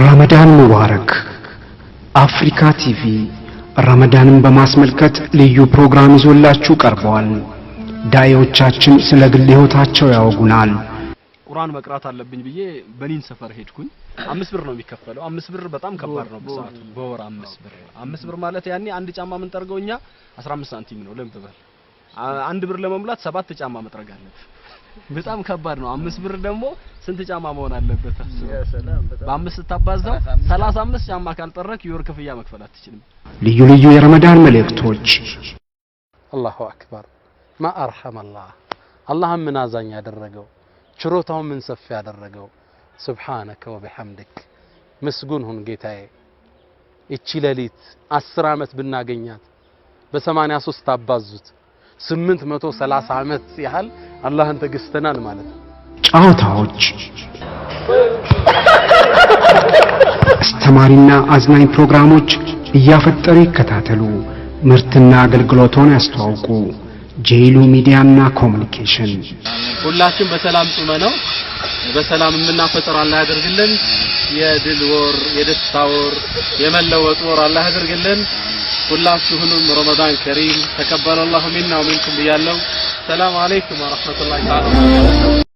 ረመዳን ሙባረክ። አፍሪካ ቲቪ ረመዳንን በማስመልከት ልዩ ፕሮግራም ይዞላችሁ ቀርበዋል። ዳኢዎቻችን ስለ ግል ሕይወታቸው ያወጉናል። ቁርአን መቅራት አለብኝ ብዬ በኒን ሰፈር ሄድኩኝ። 5 ብር ነው የሚከፈለው። 5 ብር በጣም ከባድ ነው በሰዓቱ። በወር 5 ብር። 5 ብር ማለት ያኔ አንድ ጫማ የምንጠርገው እኛ 15 ሳንቲም ነው። ልብ በል፣ 1 ብር ለመሙላት ሰባት ጫማ መጥረግ አለብን። በጣም ከባድ ነው። 5 ብር ደግሞ ስንት ጫማ መሆን አለበት? በአምስት ስታባዛው 35 ጫማ ካልጠረክ የወር ክፍያ መክፈል አትችልም። ልዩ ልዩ የረመዳን መልእክቶች። الله أكبر ما أرحم الله። አላህን ምን አዛኝ ያደረገው፣ ችሮታውን ምን ሰፊ ያደረገው። سبحانك وبحمدك፣ ምስጉን ሁን ጌታዬ። እቺ ሌሊት 10 ዓመት ብናገኛት በ83 አባዙት፣ 830 ዓመት ያህል አላህን ተገዝተናል ማለት ነው። ጨዋታዎች፣ አስተማሪና አዝናኝ ፕሮግራሞች እያፈጠሩ ይከታተሉ። ምርትና አገልግሎቶን ያስተዋውቁ። ጄይሉ ሚዲያና ኮሚኒኬሽን። ሁላችን በሰላም ጾመነው በሰላም የምናፈጥር አላህ ያደርግልን። የድል ወር፣ የደስታ ወር፣ የመለወጥ ወር አላህ ያደርግልን። ሁላችሁንም رمضان كريم، تقبل الله منا ومنكم ብያለሁ። سلام عليكم ورحمة الله تعالى።